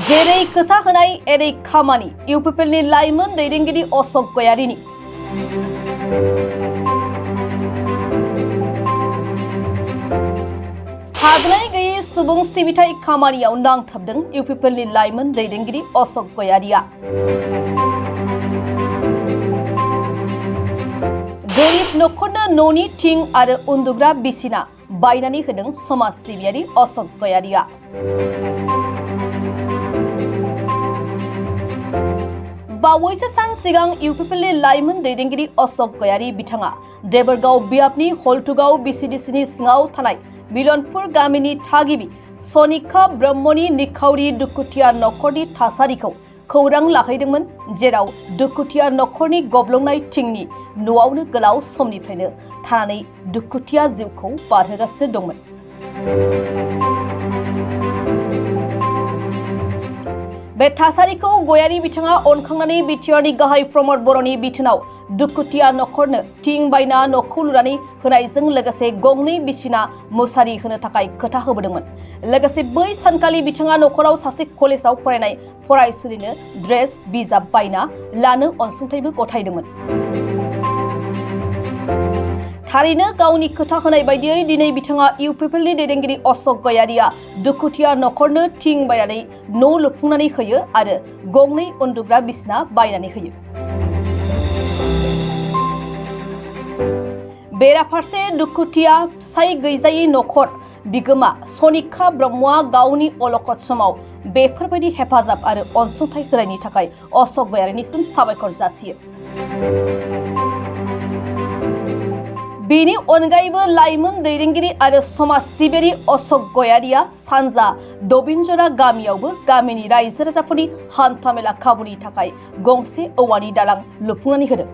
जेरै खोथा होनाय एरै खामानि इउपिपिएलनि लाइमोन दैदेनगिरि अशोक गयारिनि थादनाय गैयै सुबुं सिबिथाय खामानियाव नांथाबदों इउपिपिएलनि लाइमोन दैदेनगिरि अशोक गयारिया। गोरिब नखरनो न'नि थिं आरो उन्दुग्रा बिसिना बायनानै होदों समाज सिबियारि अशोक गयारिया। बावैसो सान सिगां इउपिपिएलनि लाइमोन दैदेनगिरि अशोक गयारि बिथाङा देबरगाव बियाबनि हलथुगाव बिसिडिसिनि सिङाव थानाय मिलनपुर गामिनि थागिबि सनिका ब्रह्मनि निखावरि दुखुथिया नखरनि थासारिखौ खौरां लाहैदोंमोन, जेराव दुखुथिया नखरनि गब्लंनाय थिंनि न'आवनो गोलाव समनिफ्रायनो थानानै दुखुथिया जिउखौ बारहोगासिनो दंमोन। बे थासारिखौ गयारि बिथाङा अनखांनानै बिटिआरनि गाहाय प्रमद बर'नि बिथोनाव दुखुथिया नखरनो थिं बायना न'खौ लुनानै होनायजों लोगोसे गंनै बिसिना मुसारि होनो थाखाय खोथा होबोदोंमोन। लोगोसे बै सानखालि बिथाङा नखराव सासे कलेजाव फरायनाय फरायसुलिनो ड्रेस बिजाब बायना लानो अनसुंथाइबो गथायदोंमोन। थारैनो गावनि खोथा होनाय बायदियै दिनै बिथाङा इउपिपिएलनि दैदेनगिरि अशोक गयारिया दुखुथिया नखरनो थिं बायनानै न' लुफुंनानै होयो आरो गंनै उन्दुग्रा बिसिना बायनानै होयो। बेराफारसे दुखुथिया फिसाय गैजायै नखर बिगोमा सनिका ब्रह्मआ गावनि अलखद समाव बेफोरबायदि हेफाजाब आरो अनसुंथाइ होनायनि थाखाय अशोक गयारिनिसिम साबायखर जासियो। बेनि अनगायैबो लाइमोन दैदेनगिरि आरो समाज सिबियारि अशोक गयारिया सानजा दबिनजरा गामियावबो गामिनि रायजो राजाफोरनि हान्थामेला खाबुनि थाखाय गंसे औवानि दालां लुफुंनानै होदों।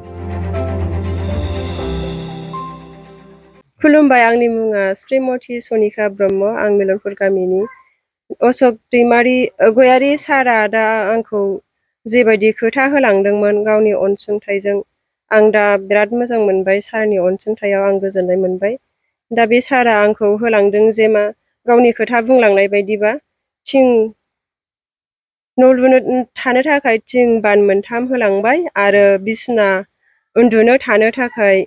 खुलुमबाय, आंनि मुङा श्रीमती सनिका ब्रह्म। आं मिलनपुर गामिनि। अशोक गयारि सारा दा आंखौ जेबायदि खोथा होलांदोंमोन गावनि अनसुंथाइजों, आं दा बिराद मोजां मोनबाय। सारनि अनसुंथायाव आं गोजोननाय मोनबाय। दा बे सारा आंखौ होलांदों जे मा गावनि खोथा बुंलांनाय बायदिबा थिं न' लुनो थानो थाखाय थिं बान 3 होलांबाय आरो बिसना उन्दुनो थानो थाखाय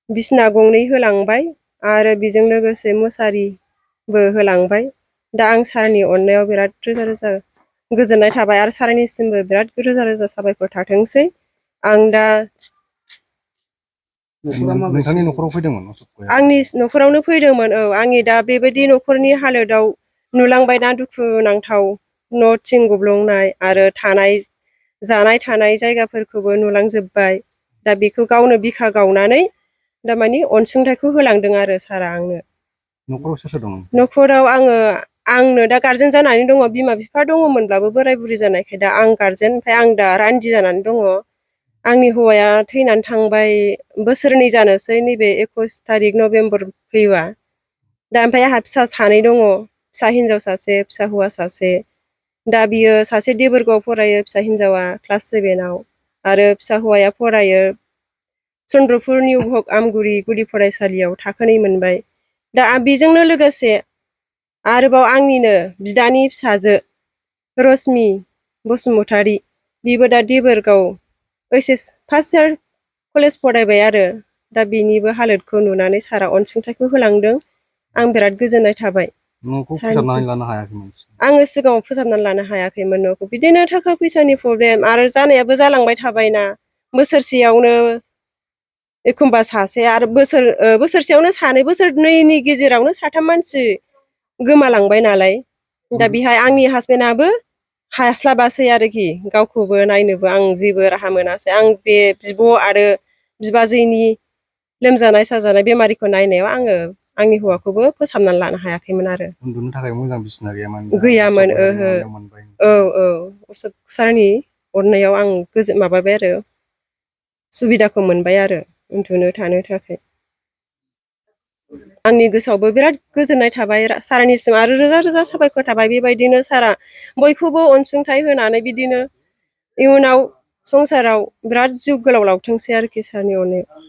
बिसना गंनै होलांबाय आरो बेजों लोगोसे मुसारिबो होलांबाय। दा आं सारनि अननायाव बिराद रोजा रोजा गोजोननाय थाबाय आरो सारनिसिमबो बिराद रोजा रोजा साबायखर थाथोंसै। आं दा नोंथांनि न'खराव फैदोंमोन? आंनि न'खरावनो फैदोंमोन। औ, आंनि दा बेबायदि न'खरनि हालोदाव नुलांबायना, दुखुनांथाव न' थिं गब्लंनाय आरो जानाय थानाय जायगाफोरखौबो नुलांजोब्बाय। दा बेखौ गावनो बिखा गावनानै दामानि अनसुंथाइखौ होलांदों आरो सारा आंनो। न'खराव सोर सोर दं? न'खराव आंनो दा गार्जेन जानानै दङ। बिमा बिफा दङमोनब्लाबो बोराय बुरि जानायखाय दा आं गार्जेन, ओमफ्राय आं दा रान्दि जानानै दङ। आंनि हौवाया थैनानै थांबाय, बोसोरनै जानोसै नैबे 21 तारिख नभेम्बर फैबा। दा ओमफ्राय आंहा फिसा 2 दङ, फिसा हिनजाव सासे, फिसा हौवा सासे। दा बियो सासे देबोरगावआव फरायो, फिसा हिनजावा क्लास 7आव, आरो फिसा हौवाया फरायो चन्द्रपुर निउ हक आमगुरि गुदि फरायसालियाव थाखो 2 मोनबाय। दा बेजोंनो लोगोसे आरोबाव आंनिनो बिदानि फिसाजो रश्मि बसुमतारी, बिबो दा देबोरगाव HS फार्स्ट इयार कलेज फरायबाय आरो दा बेनिबो हालोदखौ नुनानै सारा अनसुंथाइखौ होलांदों। आं बिराद गोजोननाय थाबाय। न'खौ फोसाबनानै लानो हायाखैमोन? आङो सिगाङाव फोसाबनानै लानो हायाखैमोन न'खौ। बिदिनो थाखा फैसानि प्रब्लेम आरो जानायाबो जालांबाय थाबायना। बोसोरसेयावनो एखमबा सासे आरो बोसोरसेयावनो सानै, बोसोरनैनि गेजेरावनो 3 मानसि गोमालांबाय नालाय। दा बेहाय आंनि हासबेन्डआबो हास्लाबासै आरोखि, गावखौबो नायनोबो आं जेबो राहा मोनासै। आं बे बिब' आरो बिबाजैनि लोमजानाय साजानाय बेमारिखौ नायनायाव आङो आंनि हौवाखौबो फोसाबनानै लानो हायाखैमोन आरो। उन्दुनो थाखाय मोजां बिसिना गैयामोन? गैयामोन, ओहो। अशोक सारनि अननायाव आं माबाबाय आरो सुबिदाखौ मोनबाय आरो उन्दुनो थानो थाखाय। आंनि गोसोआवबो बिराद गोजोननाय थाबाय सारनिसिम आरो रोजा रोजा साबायखर थाबाय। बेबायदिनो सारा बयखौबो अनसुंथाइ होनानै बिदिनो इयुनाव संसाराव बिराद जिउ गोलाव लावथोंसै आरोखि सारनि अननायाव।